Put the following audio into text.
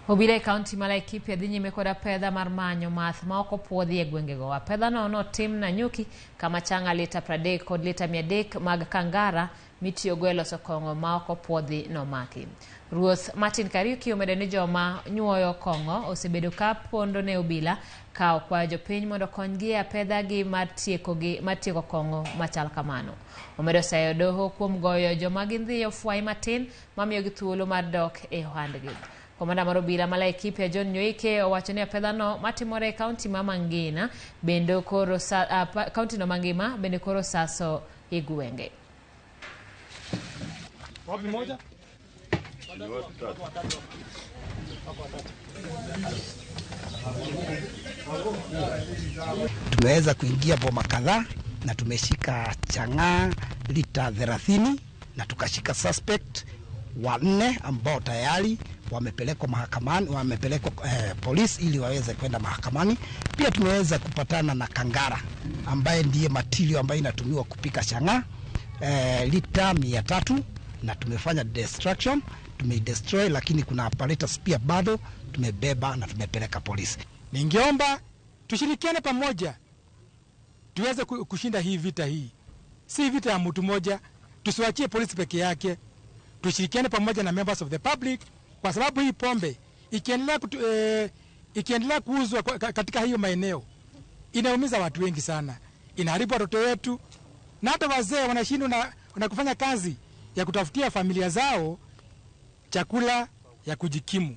Obila e kaunti ma Laikipia dhi nyime kod apedha mar manyo math ma ok opuodhi e gwengego. Apedhano notim Nanyuki kama chang'a lita 30 kod lita 300 mag kangara mitiyogo e loso kong'o ma ok opuodhi nomaki. Ruoth Martin Kariuki omedo ni joma nyuoyo kong'o osebedo ka pondo ne obila ka okwayo jopiny mondo okonygi e apedha gi mar tieko kong'o machal kamano. Omedo sayo doho kuom goyo joma gindhiyo fwai matin mamiyogi thuolo mar dok e ohandgi. Komanda mar obila ma Laikipia John Nyoike owacho ni apedhano matimore e kaunti ma Mangina bende koro kaunti no mangima bende koro saso e gwenge. Tumeweza kuingia boma kadhaa na tumeshika chang'aa lita 30 na tukashika suspect 4 ambao tayari wamepelekwa mahakamani, wamepelekwa polisi ili waweze kwenda mahakamani. Pia tumeweza kupatana na kangara ambaye ndiye material ambayo inatumiwa kupika chang'aa lita 300 na tumefanya destruction, tumedestroy, lakini kuna apparatus pia bado tumebeba na tumepeleka polisi. Ningeomba tushirikiane pamoja tuweze kushinda hii vita hii. Si vita ya mtu mmoja, tusiwachie polisi peke yake. Tushirikiane pamoja na members of the public, kwa sababu hii pombe ikiendelea kuuzwa katika hiyo maeneo inaumiza watu wengi sana, inaharibu watoto wetu na hata wazee wanashindwa na kufanya kazi ya kutafutia familia zao chakula ya kujikimu.